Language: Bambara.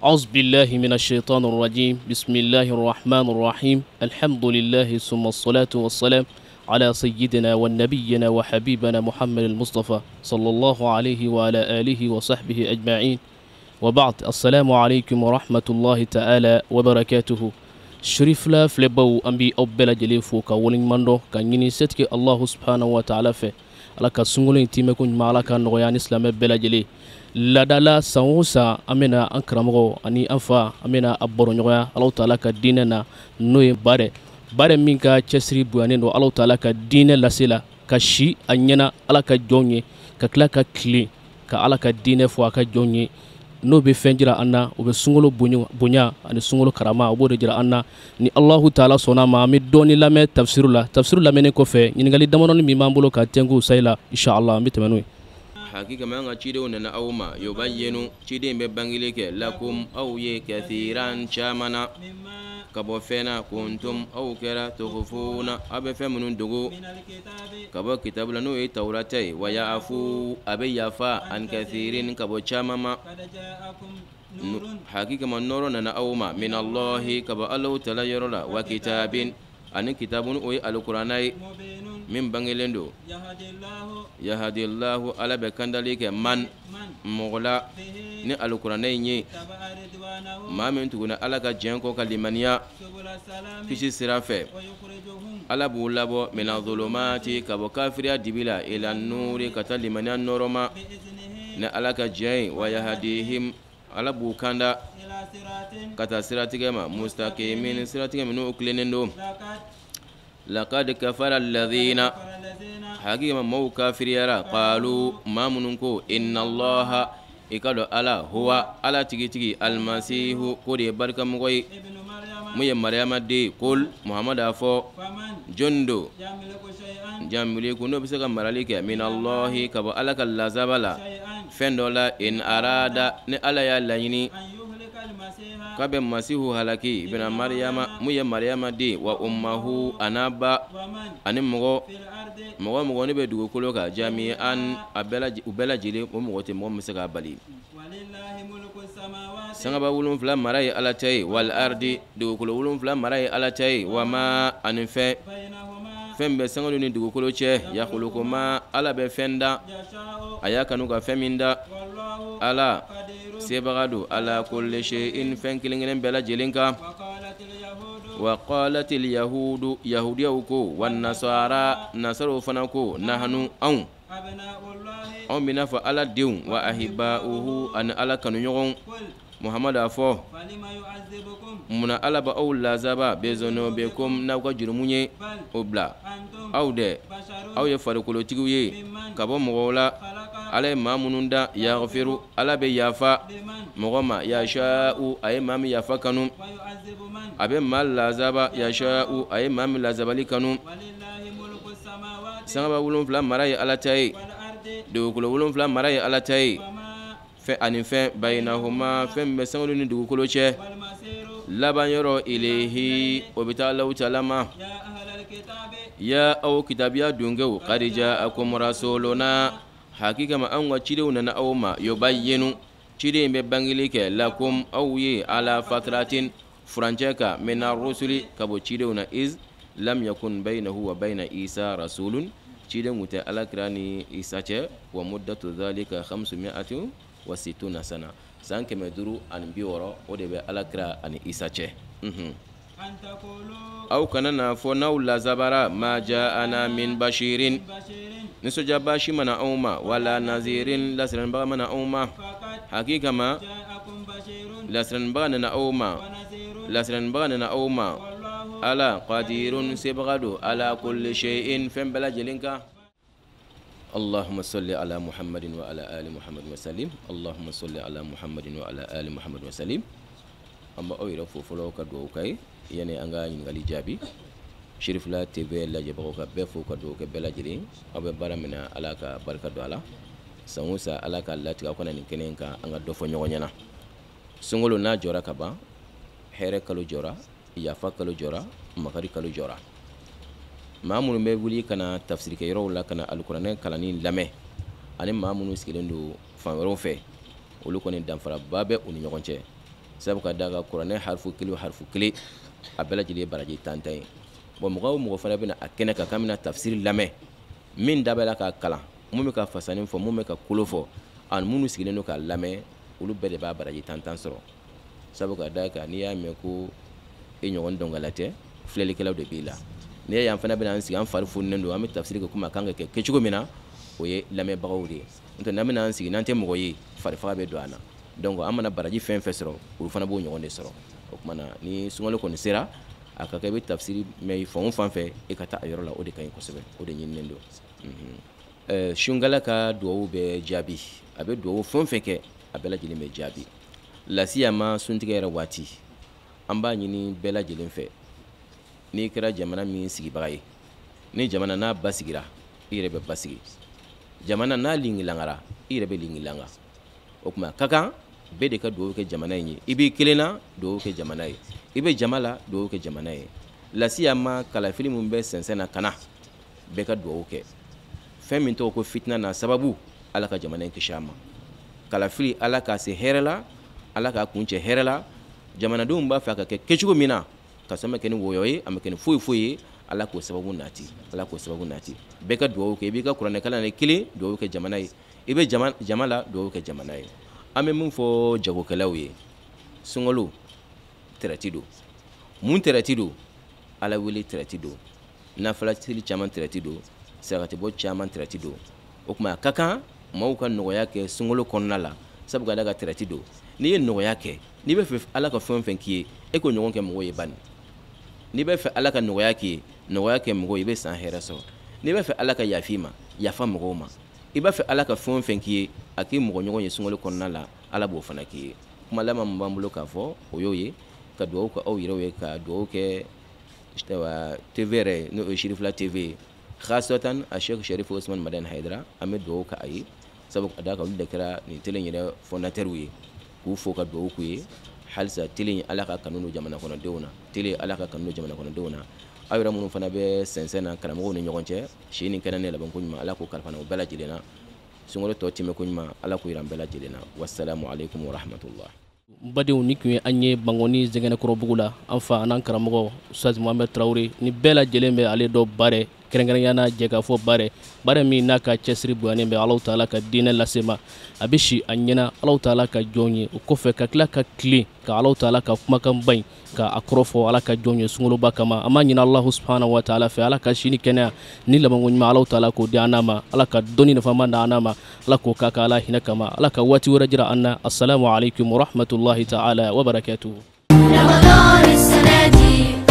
أعوذ بالله من الشيطان الرجيم بسم الله الرحمن الرحيم الحمد لله ثم الصلاة والسلام على سيدنا ونبينا وحبيبنا محمد المصطفى صلى الله عليه وعلى آله وصحبه أجمعين وبعد السلام عليكم ورحمة الله تعالى وبركاته. Sirifila filɛbaw, an bɛ aw bɛɛ lajɛlen fo ka waleɲuman dɔn ka ɲini setigi Allahu subhanahu wa ta'ala fɛ, Ala ka sunkalo in timɛko ɲuman, Ala ka nɔgɔya ni silamɛ bɛɛ lajɛlen. Laadala, san o san, an bɛna an karamɔgɔ ani an fa, an bɛna a baro ɲɔgɔnya Allahu ta'ala ka diinɛ na, n'o ye Bare Bare min ka cɛsiri bonyanen don Allahu ta'ala ka diinɛ lase la, ka si a ɲɛna Ala ka jɔnw ye, ka tila ka tilen ka Ala ka diinɛ fɔ a ka jɔnw ye. N'o bɛ fɛn jira an na, o bɛ sunkalo bonya ani sunkalo karama, o b'o de jira an na. Ni Allahu ta'ala sɔnna ma, an bɛ dɔɔni lamɛn tafsiru la. Tafsiru lamɛnnen kɔfɛ, ɲininkali damadɔni min b'an bolo ka tɛnku sayi la, inshallah an bɛ tɛmɛ n'o ye. Hakika an ka cidenw nana aw ma. Yubayyinu, ciden bɛ bangeli kɛ, lakum, aw ye, kathiran, caman na, ka bɔ fɛn na, kuntum, aw kɛra, tukhfuna, aw bɛ fɛn minnu dogo ka bɔ kitabu la, n'o ye tawurata ye. Wa ya'fu, a bɛ yafa, an kathirin, ka bɔ caman ma. Hakika ma nɔrɔ nana aw ma, min Allahi, ka bɔ Allahu taala yɔrɔ la, wa kitabin, ani kitabun, o ye alikuranɛ ye min bangelen don. Yahadillahu, Ala bɛ kandali kɛ, man, mɔgɔ la ni alikuranɛ in ye, maa min tuguna Ala ka jɛn kɔ ka limaniya kisi sira fɛ. Ala b'u labɔ, mina zulumati, ka bɔ kafiriya dibi la, ila nuri, ka taa limaniya nɔrɔ ma ni Ala ka jɛn ye. Wa yahadihim, Ala b'u kanda ka taa siratigɛ ma, mustaqimin, siratigɛ minnu tilennen don. Laqad kafara alladhina, hakika maaw kafiriyara, qalu, maa minnu ko, inna Allaha, i ka dɔn Ala, huwa, Ala tigitigi, almasihu, k'o de ye barikamɔgɔ ye mun ye Mariyama den. Kol, Muhamadu a fɔ, jɔn don jamiliku, n'o bɛ se ka marali kɛ, min Allahi, ka bɔ Ala ka lazaba la fɛn dɔ la, in arada, ni Ala y'a laɲini k'a bɛ masihu halaki, bɛna Mariyama mun ye Mariyama den, wa ummahu, a n'a ba, ani mɔgɔ mɔgɔ mɔgɔ ne bɛ dugukolo kan, jami'an, a bɛɛ u bɛɛ lajɛlen, o mɔgɔ tɛ mɔgɔ min bɛ se k'a bali. Sangaba 7 mara ye Ala ta ye, wal ardi, dugukolo 7 mara ye Ala ta ye, wa ma, ani fɛn fɛn bɛ sankolo ni dugukolo cɛ. Yakhluqu ma, Ala bɛ fɛn da, a y'a kanu ka fɛn min da. Ala sebaga don, ala kulli shay'in, fɛn kelen kelen bɛɛ lajɛlen kan. Wa qalatil yahudu, yahudiyaw ko, wa nasara, nasaraw fana ko, nahanu, anw bɛna fɔ Ala denw, wa ahiba'uhu, ani Ala kanuɲɔgɔnw. Muhamadu a fɔ, munna Ala bɛ aw lazaba, bizunubikum, n'aw ka jurumu ye? O bila aw dɛ, aw ye farikolotigiw ye ka bɔ mɔgɔw la. Ala ye maa minnu da, yaghfiru, Ala bɛ yafa mɔgɔ ma, yasha'u, a ye maa min yafa kanu, a bɛ maa lazaba, yasha'u, a ye maa min lazabali kanu. Sangaba 7 mara ye Ala ta ye, dugukolo 7 mara ye Ala ta ye, fɛn ani fɛn, bayinahuma, fɛn bɛ sankolo ni dugukolo cɛ. Laban yɔrɔ, ilayhi, o bɛ taa Alahu taala ma. Ya aw kitabiya dunkew, qad ja'akum rasuluna, hakika ma anw ka cidenw nana aw ma, yubayyinu, ciden bɛ bangeli kɛ, lakum, aw ye, ala fatratin, furancɛ kan, mina rusuli, ka bɔ cidenw na, iz lam yakun baynahu wa bayna Isa rasulun, ciden kun tɛ Ala kira ni Isa cɛ. Wa muddatu dhalika 560 sana, san 560, o de bɛ Ala kira ani Isa cɛ. Aw kana n'a fɔ n'aw lazabara, ma ja'ana min bashirin, nisɔndiya baasi mana anw ma, wala nazirin, lasiranbaga mana anw ma. Hakika ma lasiranbaga nana aw ma, lasiranbaga nana aw ma. Ala qadirun, sebaga don, ala kulli shay'in, fɛn bɛɛ lajɛlen kan. اللهم صل على محمد وعلى آل محمد وسلم اللهم صل على محمد وعلى آل محمد وسلم. An b'aw yɛrɛ fo fɔlɔ ka dugawu k'a ye yanni an ka ɲininkali jaabi. Sirifila TV lajɛbagaw ka bɛɛ fo ka dugawu kɛ bɛɛ lajɛlen. Aw bɛ baara min na, Ala ka barika don a la. San o san, Ala ka latigɛ aw kana nin kɛnɛ in kan, an ka dɔ fɔ ɲɔgɔn ɲɛna. Sunkalo n'a jɔra ka ban, hɛrɛ kalo jɔra, yafa kalo jɔra, makari kalo jɔra. Maa minnu bɛ wuli ka na tafsirikɛyɔrɔw la ka na alikuranɛ kalanni lamɛn, ani maa minnu sigilen don fan wɛrɛw fɛ, olu kɔni danfaraba bɛ u ni ɲɔgɔn cɛ. Sabu ka d'a kan kuranɛ harifu kelen o harifu kelen a bɛɛ lajɛlen ye baraji tan tan ye. Bon, mɔgɔ o mɔgɔ fana bɛna a kɛnɛ kan k'an bɛna tafsiri lamɛn, min da bɛ la k'a kalan, mun bɛ ka fasani fɔ, mun bɛ ka kolo fɔ, ani minnu sigilen don k'a lamɛn, olu bɛɛ de b'a baraji tan tan sɔrɔ. Sabu ka d'a kan n'i y'a mɛn ko e ɲɔgɔn dɔnkɛla tɛ, filɛlikɛlaw de b'i la. N'i y'an fana bɛna an sigi, an fari fununen don, an bɛ tafsiri kɛ komi a kan ka kɛ kɛcogo min na, o ye lamɛnbagaw de ye. N'o tɛ n'an bɛna an sigi n'an tɛ mɔgɔ ye, farifaga bɛ don an na. Donc an mana baraji fɛn fɛn sɔrɔ, olu fana b'o ɲɔgɔn de sɔrɔ. O tuma na ni sunkalo kɔni sera, a ka kɛ i bɛ tafsiri mɛn fan o fan fɛ, e ka taa a yɔrɔ la, o de ka ɲi kosɛbɛ, o de ɲininen don. Sunkala ka duwawu bɛ jaabi, a bɛ duwawu fɛn o fɛn kɛ, a bɛɛ lajɛlen bɛ jaabi. Lasiyama suntigɛ yɛrɛ waati, an b'a ɲini bɛɛ lajɛlen fɛ, n'i kɛra jamana min sigibaga ye, ni jamana n'a basigira, i yɛrɛ bɛ basigi. Jamana n'a lingilangara, i yɛrɛ bɛ lingilanga. O tuma ka kan bɛɛ de ka duwawu kɛ jamana in ye. I b'i kelen na, duwawu kɛ jamana ye. I bɛ jama la, duwawu kɛ jamana ye. Lasiyama kalafili min bɛ sɛnsɛn na ka na, bɛɛ ka duwawu kɛ. Fɛn min tɔgɔ ko fitina n'a sababu, Ala ka jamana in kisi a ma. Kalafili, Ala k'a se hɛrɛ la, Ala k'a kuncɛ hɛrɛ la. Jamanadenw b'a fɛ a ka kɛ kɛcogo min na, ka sɔrɔ a ma kɛ ni wɔyɔ ye, a ma kɛ ni foyi foyi ye, Ala k'o sababu nati, Ala k'o sababu nati. Bɛɛ ka duwawu kɛ. I b'i ka kuranɛkalan na kelen, duwawu kɛ jamana ye. I bɛ jama la, duwawu kɛ jamana ye. An bɛ min fɔ jagokɛlaw ye, sunkalo tɛrɛti don. Mun tɛrɛti don? Ala wele tɛrɛti don, nafila seli caman tɛrɛti don, sarakatibɔ caman tɛrɛti don. O tuma a ka kan maaw ka nɔgɔya kɛ sunkalo kɔnɔna la, sabu ka da ka tɛrɛti don. N'i ye nɔgɔya kɛ, n'i bɛ fɛ Ala ka fɛn o fɛn k'i ye, e k'o ɲɔgɔn kɛ mɔgɔw ye bani. N'i bɛ fɛ Ala ka nɔgɔya k'i ye, nɔgɔya kɛ mɔgɔw ye, i bɛ san hɛrɛ sɔrɔ. N'i bɛ fɛ Ala ka yafa i ma, yafa mɔgɔw ma. I b'a fɛ Ala ka fɛn o fɛn k'i ye, a k'i mɔgɔ ɲɔgɔn ye sunkalo kɔnɔna la, Ala b'o fana k'i ye. Kuma laban min b'an bolo k'a fɔ, o y'o ye, ka dugawu kɛ aw yɛrɛw ye, ka dugawu kɛ TV yɛrɛ, n'o ye Sirifila TV ye, khasatan a Sheikh Sharif Osman Madani Hayidara, an bɛ dugawu kɛ a ye, sabu ka d'a kan olu de kɛra nin télé in yɛrɛ fondateur ye, k'u fo ka dugawu k'u ye. Halisa télé in, Ala ka kanu don jamana kɔnɔdenw na, télé Ala ka kanu don jamana kɔnɔdenw na. Aw yɛrɛ minnu fana bɛ sɛnsɛn na karamɔgɔw ni ɲɔgɔn cɛ, si ni kɛnɛ ni labanko ɲuman, Ala k'o kalifa n'aw bɛɛ lajɛlen na. Sunkalo tɔ tɛmɛ ko ɲuman, Ala k'o yira an bɛɛ lajɛlen na. Wassalamu alaikum warahmatullah. N badenw, ni tun ye an ye Bankɔni Zɛgɛnɛkɔrɔbugu la, an fa an'an karamɔgɔ Ustaz Mohamed Traoré, ni bɛɛ lajɛlen bɛ ale dɔn Bare, kɛrɛnkɛrɛnya na jɛkafɔ Bare, Bare min n'a ka cɛsiri bonyanen bɛ Alahu taala ka diinɛ lase ma, a bɛ si a ɲɛna Alahu taala ka jɔn ye. O kɔfɛ ka tila ka tilen ka Alahu taala ka kumakanba in ka a kɔrɔ fɔ Ala ka jɔn ye sunkaloba kama. An b'a ɲini Alahu subahana wa taala fɛ, Ala ka si ni kɛnɛya ni labanko ɲuman Alahu taala k'o di an n'a ma, Ala ka dɔnni nafama di an n'a ma, Ala k'o k'a ka Ala hinɛ kama, Ala ka waati wɛrɛ jira an na. Assalamu alaikum warahmatullahi taala wabarakatuhu. رمضان السنة دي.